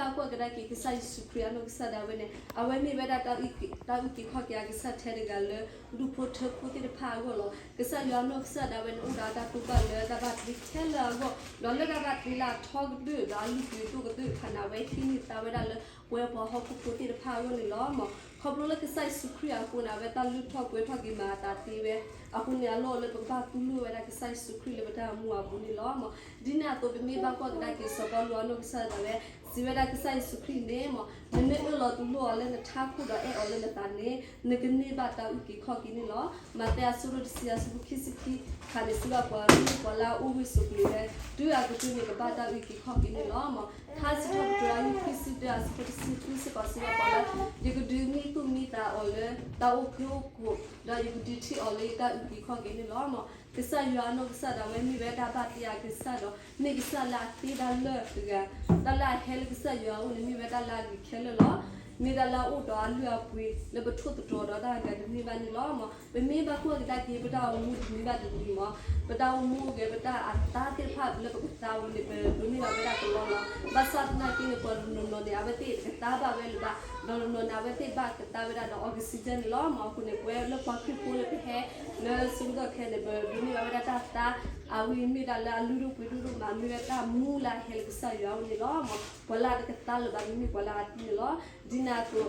ဘၣ်ကွၢ်ကဒါက့ၤ ကစၢ်ယ့ၣ်ၡူးခရံာ်အနီၢ်ကစၢ်ဒၣ်ဝဲန့ၣ် အဝဲမ့ၢ်ဝဲဒၣ်တၢ်အုၣ်က့ၤခီၣ်က့ၤအကစၢ်ထဲတဂၤလၢ ဒူၣ်ဖိထၢဖိသ့ၣ်တဖၣ်အဂီၢ်လီၤ. ကစၢ်ယွၤအနီၢ်ကစၢ်ဒၣ်ဝဲန့ၣ် အိၣ်ဒီးအတၢ်တိာ်ပာ်လၢတၢ်ဘၣ်တ့ခဲလၢာ်အဂီၢ်, ဒီးလၢတၢ်ဘၣ်တ့လၢအထီကတၢၢ် ဒီးအလုၢ်ဒိၣ်ဒိၣ်ကတၢၢ်တဖၣ်န့ၣ် အဝဲဟံးန့ၢ်သါဝဲဒၣ်လၢ ပဝဲပှၤဟီၣ်ခိၣ်ဖိသ့ၣ်တဖၣ်အဂီၢ်န့ၣ်လီၤ. ခီဖျိလၢကစၢ်ယ့ၣ်ၡူးခရံာ်အဃိန့ၣ် အဝဲတၢ်လုၢ်ထီၣ်ပှဲၤထီၣ်က့ၤမၤအသးသ့ဝဲ အဃိန့ၣ် အလီၢ်အိၣ်လၢပကဘၣ်တူၢ်လိာ်ဝဲဒၣ်ကစၢ်ယ့ၣ်ၡူးခရံာ်လၢပတၢ်အိၣ်မူအပူၤန့ၣ်လီၤ. ဒ်န့ၣ်အသိး ပမ့ၢ်ဘၣ်ကွၢ်ကဒါက့ၤ စီၤပီလူးအနီၢ်ကစၢ်ဒၣ်ဝဲ စံးဝဲဒၣ်ကစၢ်ယ့ၣ်ၡူးခရံာ်န့ၣ် မ်နမ့ၢ်အၢၣ်လီၤတူၢ်လိာ်အီၤလၢနထးခိၣ်ဒီးအဲၣ်အီၤလၢနသးန့ၣ် နကန့ၢ်ဘၣ်တၢ်အုၣ်က့ၤခီၣ်က့ၤန့ၣ်လီၤ. မးသဲအဆၢဒိၣ်တဆံအဆၢဖိခံဆံခံ ခါန့ၣ်စံးဘၣ်ပှၤ မ့ၢ်ပှၤလၢအအိၣ်ဂၢၢ်ဆိးကျၢၤဝဲ တုၤအကတၢၢ်န့ၣ် ကဘၣ်တၢ်အုၣ်က့ၤခီၣ်က့ၤန့ၣ်လီၤ. ထါစံးထီၣ်ပတြၢၤ အဆၢခံဆံတၢ အဆၢဖိတဆံဃုစ့ၢ်ကီး စံးဘၣ်ပှၤလၢ ယကဒုးမံသူၣ်မံသးအီၤလၢတၢ်အိၣ်ဖျဲၣ်အိၣ်ကိၢ် ဒီးယကဒုးထံၣ်အီၤလၢယတၢ်အုၣ်က့ၤခီၣ်က့ၤန့ၣ်လီၤ. ကစၢ်ယွၤအနီၢ်ကစၢ်ဒၣ်ဝဲ မ့ၢ်ဝဲဒၣ်ဘၣ်တ့အကစၢ်ဒီး မ့ၢ်ကစၢ်လၢအသ့တၢ်လၢာ်တဂၤ, တၢ်လၢအဟဲလၢကစၢ်ယွၤအအိၣ်န့ၣ် မ့ၢ်ဝဲဒၣ်လၢအဂ့ၤခဲလၢာ်လီၤ. မ့ၢ်တၢ်လၢအအိၣ်ဒီးအလုၢ်အပှ့ၤ လၢပထိၣ်သတြီၤဒီးတၢ်ဂၤတန့ၢ်ဘၣ်န့ၣ်လီၤ. ပမ့ၢ်ဘၣ်ကွၢ်ကဒါက့ၤ ပတၢ်အိၣ်မူတနံၤဘၣ်တနံၤမး ပတၢ်အိၣ်မူအဂ့ၤ ပတၢ်အသါသ့ၣ်တဖၣ်လၢပကသါဝဲန့ၣ် ပဒိးန့ၢ်ဘၣ်ဝဲဒၣ်ကလီလီၤ. ဘၣ်ဆၣ်သနာ်က့န့ၣ် ပှၤတနီၤနီၤန့ၣ် အဝဲသ့ၣ်တကသါဘၣ်ဝဲလၢၤဘၣ်, ဒီးတနီၤန့ၣ် အဝဲသ့ၣ်ဘၣ်ကသါဝဲဒၣ်ဒီး oxygen န့ၣ်လီၤ. မ်အဃိန့ၣ် ပဝဲလၢပှၤခရံာ်ဖိလၢပဟဲ လၢဆၢကတီၢ်ခဲအံၤန့ၣ် ပဒိးန့ၢ်ဘၣ်ဝဲဒၣ်တၢ်သါ အဝဲမ့ၢ်တၢ်လၢအလုၢ်ဒိၣ်ပှ့ၤဒိၣ်ဒိၣ်မး မ့ၢ်ဝဲတၢ်မူလၢအဟဲလၢကစၢ်ယွၤအအိၣ်န့ၣ်လီၤ. ပှၤလၢအတကသါလၢၤဘၣ်န့ၣ် မ့ၢ်ပှၤလၢအသံန့ၣ်လီၤ. ဒ်န့ၣ်အသိး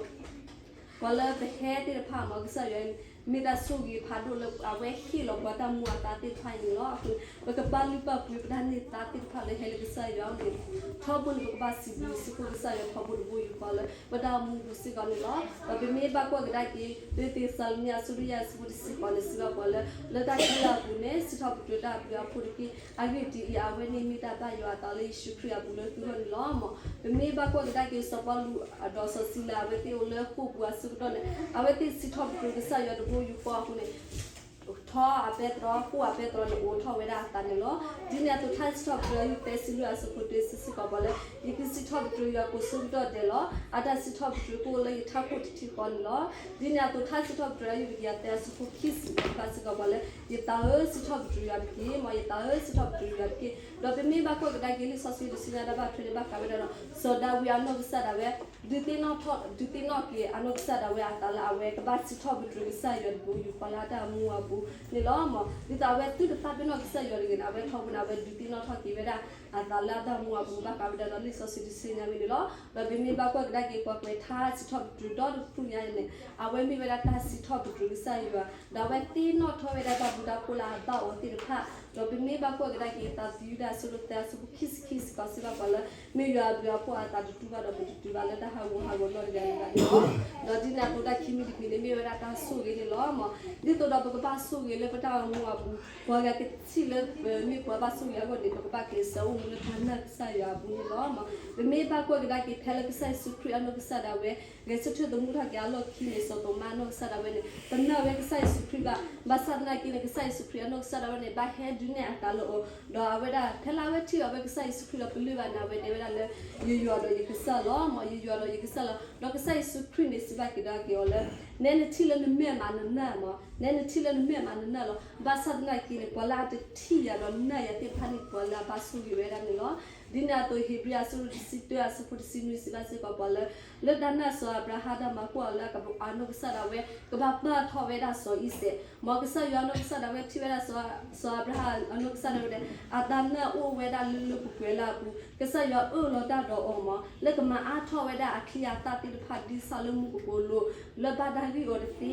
ပှၤလၢပဟဲသ့ၣ်တဖၣ်မး ကစၢ်ယွၤ မ့ၢ်တၢ်ဆိၣ်ဂ့ၤဖးဒိၣ်လၢအဝဲဟ့ၣ်လီၤပှၤတၢ်မူအသါသ့ၣ်တဖၣ်အံၤန့ၣ်လီၤ. အဃိန့ၣ် ပကပာ်လုၢ်ပာ်ပှ့ၤပတၢ်န့ၢ်သါသ့ၣ်တဖၣ်လၢဟဲလၢကစၢ်ယွၤအအိၣ်န့ၣ် ထီဘိန့ၣ် ပကဘၣ်စံးဘျုးစ့ၢ်ကီးကစၢ်ယွၤထီဘိတဘိယူၢ်ဃီလၢ ပတၢ်အိၣ်မူပူၤစ့ၢ်ကီးန့ၣ်လီၤ. ဒီးပမ့ၢ်ဘၣ်ကွၢ်ကဒါက့ၤ လၢသ့းစၤလနံ အဆၢဒိၣ်ယဲၢ် အဆၢဖိတဆံဃိးန့ၣ် စံးဘၣ်ပှၤလၢ လၢတၢ်ခဲလၢာ်အပူၤန့ၣ် စံးထီၣ်ပတြၢၤတၢ်အဘျုးအဖှိၣ်တက့ၢ်. အဂ့ၢ်ဒ်အံၤ, အဝဲန့ၣ်မ့ၢ်တၢ်ဘၣ်ယွၤအသးလၢယ့ၣ်ၡူးခရံာ်အပူၤလၢသုဂီၢ်န့ၣ်လီၤ. မ် ပမ့ၢ်ဘၣ်ကွၢ်ကဒါက့ၤ စီၤပီလူးဒီးစီၤစံလၤ အဝဲသ့ၣ်အိၣ်လၢဃိာ်ပူၤအဆၢကတီၢ်န့ၣ် အဝဲသ့ၣ်စံးထီၣ်ပတြၢၤကစၢ်ယွၤတဘိယူၢ်ဃီအဃိန့ၣ် ထီအပဲတြီ ဃိာ်အပဲတြီန့ၣ် အိးထီၣ်ဝဲဒၣ်အသးန့ၣ်လီၤ. ဒ်န့ၣ်အသိး ထါစံးထီၣ်ပတြၢၤ အယုၢ်သဲစံးလွံၢ် အဆၢဖိတဆံဃိး စံးဘၣ်ပှၤလၢ ယကစံးထီၣ်ပတြၢၤယွၤကိးဆၢကတီၢ်ဒဲးလီၤ. အတၢ်စံးထီၣ်ပတြၢၤကအိၣ်လၢယထးခိၣ်တထံၣ်ဃီန့ၣ်လီၤ. ဒ်န့ၣ်အသိး ထါစံးထီၣ်ပတြၢၤ အယုၢ်တကယၤသၢ အဆၢဖိခံဆံ ဘၣ်စ့ၢ်ကီးပှၤလၢ ယသးဧၢ စံးထီၣ်ပတြၢၤယွၤတက့ၢ်. မ် ယသးဧၢ စံးထီၣ်ပတြၢၤယွၤတက့ၢ်. ဒီးပမ့ၢ်ဘၣ်ကွၢ်ကဒါက့ၤ လံာ်စီဆှံတဆူညါတၢ်ဘၣ်ထွဲန့ၣ် ဘၣ်ဃးဝဲဒၣ်ဒီး စီၤဒၤဝံးအနီၢ်ကစၢ်ဒၣ်ဝဲ ဒုးသ့ၣ်နီၣ်ထီၣ် ဒုးသ့ၣ်နီၣ်က့ၤအနီၢ်ကစၢ်ဒၣ်ဝဲအသးလၢအဝဲကဘၣ်စံးထီၣ်ပတြၢၤကစၢ်ယွၤတဘိယူၢ်ဃီလၢအတၢ်အိၣ်မူအပူၤန့ၣ်လီၤ. မ် ဒ်သိးအဝဲသုတသးပ့ၤနီၣ်ကစၢ်ယွၤတဂ့ၤန့ၣ် အဝဲထီဘိန့ၣ် အဝဲဒုးသ့ၣ်နီၣ်ထီၣ်က့ၤဝဲဒၣ်အသးလၢအတၢ်အိၣ်မူအပူၤ ဘၣ်ဃးဝဲဒၣ်ဒီးလံာ်စီဆှံတဆူညါဝဲန့ၣ်လီၤ. ဒီးပမ့ၢ်ဘၣ်ကွၢ်ကဒါက့ၤ ပှၤကွဲးထါစံးထီၣ်ပတြၢၤဒီတဖုညါန့ၣ် အဝဲမ့ၢ်ဝဲဒၣ်တၢ်စံးထီၣ်ပတြၢၤကစၢ်ယွၤ ဒီးအဝဲသ့ၣ်နီၣ်ထီၣ်ဝဲဒၣ်တၢ်ဘျုးတၢ်ဖှိၣ်လၢအဘၣ်အီၤသ့ၣ်တဖၣ် ဒီးပမ့ၢ်ဘၣ်ကွၢ်ကဒါက့ၤ သးသယုၢ်တၢ်အဆၢဒိၣ်သၢ အဆၢဖိခံဆံခံစ့ၢ်ကီး စံးဘၣ်ပှၤလၢ မ့ၢ်ယွၤအဘျုးအဖှိၣ်အသးတတူၢ်ဘၣ်ဒီး ပတတုၤဘၣ်လၢတၢ်ဟးဂူာ်ဟးဂီၤနီတဂၤလၢၤဘၣ်န့ၣ်လီၤ. ဒီးဒ်န့ၣ်အသိး တၢ်ခံမံၤတမံၤန့ၣ် မ့ၢ်ဝဲဒၣ်တၢ်ဆိၣ်ဂ့ၤန့ၣ်လီၤ. မ် ဒ်သိးဒီးပကဘၣ်ဆိၣ်ဂ့ၤလၢပတၢ်အိၣ်မူအပူၤ ပှၤဂၤကထံၣ်လၢပမ့ၢ်ပှၤဘၣ်ဆိၣ်ဂ့ၤအဂီၢ်န့ၣ် ပကဘၣ်ကျဲးစၢးအိၣ်မူလၢတၢ်နာ်ကစၢ်ယွၤအပူၤန့ၣ်လီၤ. မ် ပမ့ၢ်ဘၣ်ကွၢ်ကဒါက့ၤ ဖဲလၢကစၢ်ယ့ၣ်ၡူးခရံာ်အနီၢ်ကစၢ်ဒၣ်ဝဲ ဂဲၤဆၢထၢၣ်သမူထီၣ်က့ၤအလီၢ်ခံန့ၣ် စီၤသိၤမါအနီၢ်ကစၢ်ဒၣ်ဝဲန့ၣ် တနာ်ဝဲကစၢ်ယ့ၣ်ၡူးခရံာ်ဘၣ်. ဘၣ်ဆၣ်သနာ်က့န့ၣ် ကစၢ်ယ့ၣ်ၡူးခရံာ်အနီၢ်ကစၢ်ဒၣ်ဝဲန့ၣ် ဘၣ်ဟဲဒုးနဲၣ်အသးလၢအီၤ ဒီးအဝဲဒၣ် ဖဲလၢအဝဲထံၣ်ဘၣ်ဝဲကစၢ်ယ့ၣ်ၡူးခရံာ်ဒီး ပလၢၢ်ဘၣ်န့ၣ် အဝဲတဲဝဲဒၣ်လၢ ယယွၤဒီးယကစၢ်လီၤ. မ် ယယွၤဒီးယကစၢ်လီၤ. ဒီးကစၢ်ယ့ၣ်ၡူးခရံာ်န့ၣ် စံးဘၣ်က့ၤဒီးက့ၤအီၤလၢ နဲနထံၣ်လၢနမဲာ်မးနနာ် မ် နဲနထံၣ်လၢနမဲာ်မးနနာ်လီၤ. ဘၣ်ဆၣ်သနာ်က့န့ၣ် ပှၤလၢအတထံၣ်ယၤဒီးနာ်ယၤသ့ၣ်တဖၣ်န့ၣ် ပှၤလၢအဘၣ်ဆိၣ်ဂ့ၤဝဲဒၣ်န့ၣ်လီၤ. ဒ်န့ၣ်အသိး ဧ့ၤဘြံၤအဆၢဒိၣ်တဆံတၢ အဆၢဖိတဆံနွံ စံးဘၣ်စ့ၢ်ကီးပှၤလၢ လၢတၢ်နာ်စီၤအၤဘြၤဟၣ်တၢ်မၤကွၢ်အီၤလၢအနီၢ်ကစၢ်ဒၣ်ဝဲ ကဘၣ်ပာ်ထီၣ်ဝဲဒၣ်စီၤအံၤစဲး မ် ကစၢ်ယွၤအနီၢ်ကစၢ်ဒၣ်ဝဲထံၣ်ဝဲဒၣ် စီၤအၤဘြၤဟၣ်အနီၢ်ကစၢ်ဒၣ်ဝဲန့ၣ် အတၢ်နာ်အိၣ်ဝဲဒၣ်လၢလၢပှဲၤပှဲၤလၢအပူၤ ကစၢ်ယွၤအၢၣ်လီၤတၢ်ဒီးအီၤ မ် လၢကမၤအါထီၣ်ဝဲဒၣ်အချံအသၣ်သ့ၣ်တဖၣ် ဒ်ဆၣ်လၢမူကပိာ်လိၤ လၢဘၣ်တၢ်ဂံၢ်အီ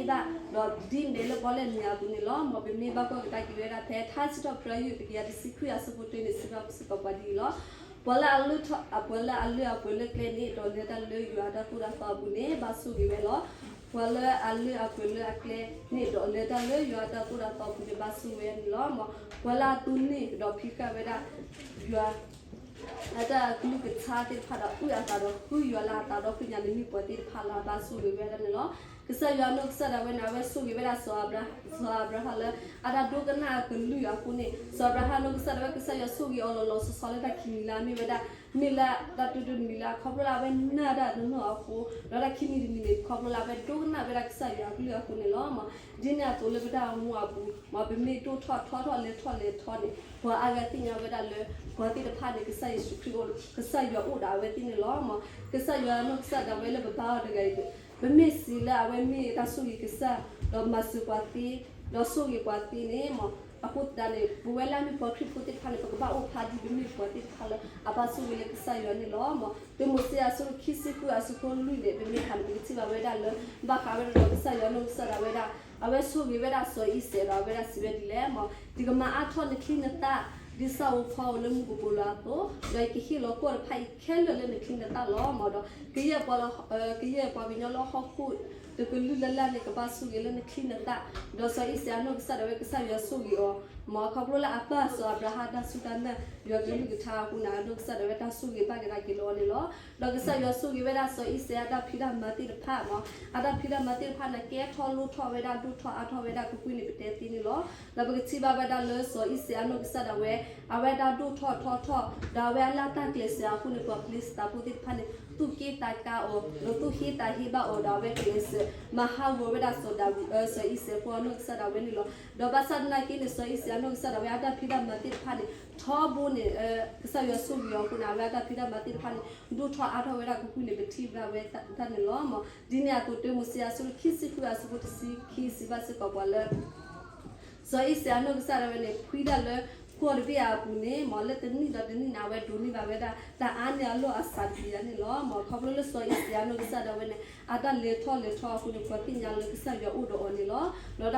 ၤတသ့ဘၣ် ဒီးဒ်နဲၣ်လၢပီၣ်လဲၣ်နံၤအပူၤန့ၣ်လီၤ. မ် ပမ့ၢ်ဘၣ်ကွၢ်ကဒါက့ၤဝဲဒၣ်ဖဲ ထါစံးထီၣ်ပတြၢၤယုၢ်တကယၤတဆံခွံ အဆၢဖိတၢန့ၣ် စံးဘၣ်စ့ၢ်ကီးပှၤဒ်အံၤလီၤ. ပှၤလၢအလၢထီၣ် ပှၤလၢအလၢအပှဲၤလၢကျဲန့ၣ် ဒီးလဲၤတၢ်လၢယွၤအတၢ်သိၣ်တၢ်သီအပူၤန့ၣ် ဘၣ်ဆိၣ်ဂ့ၤဝဲလီၤ. ပှၤလၢအလၢအပှဲၤလၢအကျဲန့ၣ် ဒီးလဲၤတၢ်လၢယွၤအတၢ်သိၣ်တၢ်သီအပူၤန့ၣ် ဘၣ်ဆိၣ်ဂ့ၤဝဲန့ၣ်လီၤ. မ် ပှၤလၢအတိၢ်န့ၢ်ဒီးဖံးဃာ်ဝဲဒၣ် ယွၤ အတၢ်ကလုၢ်ကထါသ့ၣ်တဖၣ်ဒီး အုၣ်အသးဒီးဃုယွၤလၢအသးဒီဖျၢၣ်ညါန့ၣ် မ့ၢ်ပှၤသ့ၣ်တဖၣ်လၢအဘၣ်ဆိၣ်ဂ့ၤဝဲဒၣ်န့ၣ်လီၤ. ကစၢ်ယွၤအနီၢ်ကစၢ်ဒၣ်ဝဲန့ၣ် အဝဲဆိၣ်ဂ့ၤဝဲဒၣ် စီၤအၤဘြၤဟၣ်လၢ အတၢ်ဒိကနၣ်အကလုၢ်အဃိန့ၣ် စီၤအၤဘြၤဟၣ်အနီၢ်ကစၢ်ဒၣ်ဝဲ ကစၢ်ယွၤဆိၣ်ဂ့ၤအီၤလီၤလီၤဆီဆီလၢတၢ်ခံးမံၤလၢအမ့ၢ်ဝဲဒၣ် မ့ၢ်လၢတၢ်တဒိၣ်တမံၤလၢအခီဖျိလၢအဝဲနာ်တၢ်တနီၤအဃိ ဒီးတၢ်ခံးမံၤတမံၤန့ၣ် ခီဖျိလၢအဝဲဒိကနၣ်ဝဲဒၣ်ကစၢ်ယွၤအကလုၢ်အဃိန့ၣ်လီၤ. မ် ဒ်န့ၣ်အသိးလၢပတၢ်အိၣ်မူအပူၤ မ် ပမ့ၢ်ဒိၣ်ထီၣ်ထီထီၣ်လဲၤထီၣ်လဲၤထီန့ၣ် ပှၤအါဂၤသ့ၣ်ညါဝဲဒၣ်လၢ ပှၤသ့ၣ်တဖၣ်န့ၣ် ကစၢ်ယ့ၣ်ၡူးခရံာ်အိၣ်, ကစၢ်ယွၤအိၣ်ဒီးအဝဲသ့ၣ်န့ၣ်လီၤ. မ်ကစၢ်ယွၤအနီၢ်ကစၢ်ဒၣ်ဝဲလၢပဘါအီၤတဂၤအံၤ, ပမ့ၢ်စံးလၢအဝဲမ့ၢ်တၢ်ဆိၣ်ဂ့ၤကစၢ်, ဒီးမၤစၢၤပှၤသ့, ဒီးဆိၣ်ဂ့ၤပှၤသ့န့ၣ်, မ်အဃိသတးန့ၣ် ပဝဲလၢအမ့ၢ်ပှၤခရံာ်ဖိသ့ၣ်တဖၣ်န့ၣ် ပကဘၣ်အိၣ်ဖျါဒ်ပမ့ၢ်ပှၤသ့ၣ်တဖၣ်လၢအဘၣ်ဆိၣ်ဂ့ၤလၢကစၢ်ယွၤန့ၣ်လီၤ. မ်တၢမိၤၡ့အဆၢဒိၣ်ခံဆံဃု အဆၢဖိလွံၢ်န့ၣ် ပမ့ၢ်ဖးန့ၣ် ပကထံၣ်ဘၣ်ဝဲဒၣ်လၢ ဘၣ်ဃးဝဲဒၣ်ဒီးကစၢ်ယွၤအနီၢ်ကစၢ်ဒၣ်ဝဲဒၣ်, အဝဲဆိၣ်ဂ့ၤဝဲဒၣ်စီၤအံၤစဲးဒီးအဝဲဒၣ်စံးဝဲဒ်လဲၣ်, မ်တၢ်ကမၤအါထီၣ်နချံနသၣ်, ဒ်ဆၣ်ဧိၤဖီဧိၤလၢမူကပိာ်လီၤအသိး, ဒီးယကဟ့ၣ်လီၤကီၢ်တဖၣ်အံၤခဲလၢာ်လၢနချံနသၣ်လီၤ. မ်ဒီး ကယဲၢ်ပှၤ, ကယဲၢ်ပှၤကညီလၢဟီၣ်ခိၣ်တကလုာ်လၢ်လၢ်န့ၣ် ကဘၣ်ဆိၣ်ဂ့ၤလၢနချံနသၣ်, ဒီးစီၤအံၤစဲးအနီၢ်ကစၢ်ဒၣ်ဝဲကစၢ်ယွၤဆိၣ်ဂ့ၤအီၤ, မ်ခီဖျိလၢအပၢ်စီၤအၤဘြၤဟၣ်တၢ်စူၢ်တၢ်နာ်ယွၤကလုၢ်ကထါအဃိန့ၣ် အနီၢ်ကစၢ်ဒၣ်ဝဲတၢ်ဆိၣ်ဂ့ၤဘၣ်ကဒါက့ၤလၢအီၤန့ၣ်လီၤ. ဒီးကစၢ်ယွၤဆိၣ်ဂ့ၤဝဲဒၣ်စီၤအံၤစဲးအတၢ်ဖံးတၢ်မၤသ့ၣ်တဖၣ်, မ်အတၢ်ဖံးတၢ်မၤသ့ၣ်တဖၣ်န့ၣ် ကဲထီၣ်လိၣ်ထီၣ်ဝဲဒၣ် ဒိၣ်ထီၣ်အါထီၣ်ဝဲဒၣ် ကကွံာ်န့ၣ်ပတဲသ့န့ၣ်လီၤ. ဒီးပကထံၣ်ဘၣ်ဝဲဒၣ်လၢစီၤအံၤစဲးအနီၢ်ကစၢ်ဒၣ်ဝဲ အဝဲဒၣ်ဒိၣ်ထီၣ်ထီထီၣ်, ဒီးအဝဲအလၢ်တၢ်ကျဲးစၢးအဃိန့ၣ် ပှၤဖလ့ၡသးဖိသ့ၣ်တဖၣ်န့ၣ် သူၣ်က့ၣ်သးကါအီၤ, ဒီးသူၣ်ဟ့သးဟ့ဘၣ်အီၤ, ဒီးအဝဲကျဲးစၢး မၤဟးဂီၤဝဲဒၣ်စီၤဒၤဝံး, စီၤအံၤစဲးဖိအနီၢ်ကစၢ်ဒၣ်ဝဲန့ၣ်လီၤ. ဒီးဘၣ်ဆၣ်သနာ်က့န့ၣ် စီၤအံၤစဲးအနီၢ်ကစၢ်ဒၣ်ဝဲအတၢ်ဖံးတၢ်မၤသ့ၣ်တဖၣ်န့ၣ် ထီဘိန့ၣ်, ကစၢ်ယွၤဆိၣ်ဂ့ၤအီၤအဃိန့ၣ် အဝဲအတၢ်ဖံးတၢ်မၤသ့ၣ်တဖၣ်န့ၣ် ဒိၣ်ထီၣ်အါထီၣ်ဝဲဒၣ် ကကွံာ်န့ၣ် ပထံၣ်ဘၣ်ဝဲဒၣ်န့ၣ်လီၤ. မ်ဒ်န့ၣ်အသိး တၢမိၤၡ့အဆၢဒိၣ်ခံဆံဃု အဆၢဖိတဆံခံ စံးဘၣ်စ့ၢ်ကီးပှၤလၢ စီၤအံၤစဲးအနီၢ်ကစၢ်ဒၣ်ဝဲန့ၣ် ဖှံဒၣ်လၢကီၢ်တဘ့ၣ်အပူၤန့ၣ်, မ်လၢတနံၣ်ဒီးတနံၣ်န့ၣ် အဝဲဒိးန့ၢ်ဘၣ်ဝဲဒၣ် တၢ်အါန့ၢ်အလီၢ်အစးတကယၤန့ၣ်လီၤ. မ်ခီဖျိလၢစီၤအံၤစဲးအနီၢ်ကစၢ်ဒၣ်ဝဲန့ၣ် အတၢ်လဲၤထီၣ်လဲၤထီအဃိန့ၣ် ပှၤသ့ၣ်ညါလၢကစၢ်ယွၤအိၣ်ဒီးအီၤန့ၣ်လီၤ. ဒီးတၢ်ကတိၤလၢခံန့ၣ် ယအဲၣ်ဒိးတဲဒ်အံၤလီ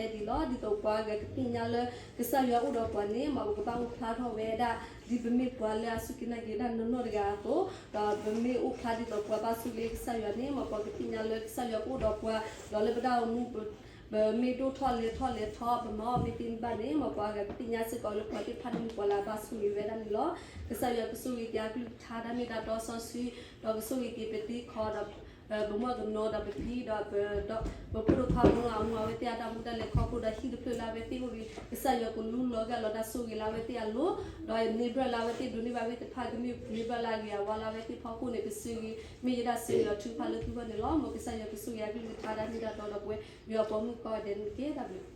ၤ. ဒ်သိးပှၤဂၤကသ့ၣ်ညါလၢ ကစၢ်ယွၤအိၣ်ဒီးပှၤန့ၣ် မ်ပကဘၣ်အိၣ်ဖျါထီၣ်ဝဲဒၣ် ဒ်ပမ့ၢ်ပှၤလၢအစူၢ်က့ၤနာ်က့ၤတၢ်နီၢ်နီၢ်တဂၤအသိး, ဒီးပမ့ၢ်အိၣ်ဖျါဒ်သိးပှၤဘၣ်ဆိၣ်ဂ့ၤကစၢ်ယွၤန့ၣ် မ်ပှၤကသ့ၣ်ညါလၢကစၢ်ယွၤကအိၣ်ဒီးပှၤ, ဒီးလၢပတၢ်အိၣ်မူ ပမ့ၢ်ဒိၣ်ထီၣ်လဲၤထီၣ်လဲၤထီ ပမၤအီၣ်မ့ၢ်သ့မ့ၢ်ဘၣ်န့ၣ် မ်ပှၤဂၤကသ့ၣ်ညါစ့ၢ်ကီးလၢပှၤသ့ၣ်တဖၣ်န့ၣ်မ့ၢ်ပှၤလၢအဘၣ်ဆိၣ်ဂ့ၤဝဲဒၣ်န့ၣ်လီၤ. ကစၢ်ယွၤကဆိၣ်ဂ့ၤက့ၤအကလုၢ်ကထါတၢ်မ့ၢ်တၢ်တီစီဆှံ, ဒီးကဆိၣ်ဂ့ၤက့ၤပသံခီဒီး ပမိၢ်ကနီၤဒီးပဖံဒီး ပဖိဒိၣ်ခွါမုၣ်အမူအဝဲသ့ၣ်အတၢ်မူတၢ်လဲၤခီဖျိဒီးဟံၣ်တဖျၢၣ်လၢအဝဲသ့ၣ်အိၣ်ဒီး ကစၢ်ယွၤကလူလီၤဂာ်လီၤတၢ်ဆိၣ်ဂ့ၤလၢအဝဲသ့ၣ်အလိၤ, ဒီးန့ၢ်ဘျၢလၢအဝဲသ့ၣ်ဒိးန့ၢ်ဘၣ်ဝဲသ့ၣ်တဖၣ် ကမ့ၢ်န့ၢ်ဘျၢလၢအဂ့ၤအဝါလၢအဝဲသ့ၣ်ဖီခိၣ်န့ၣ် ကစၢ်ဂ့ၤ မ့ၢ်ယဲဒၣ်စံးလီၤထုကဖၣ်လၢသုဂီၢ်န့ၣ်လီၤ. မ်ကစၢ်ယွၤကဆိၣ်ဂ့ၤအကလုၢ်ကထါတၢ်မ့ၢ်တၢ်တီဒီးပဝဲ ယွၤပိာ်မုၣ်ကိးဂၤဒဲးန့ၣ်တက့ၢ်. တၢ်ဘျုး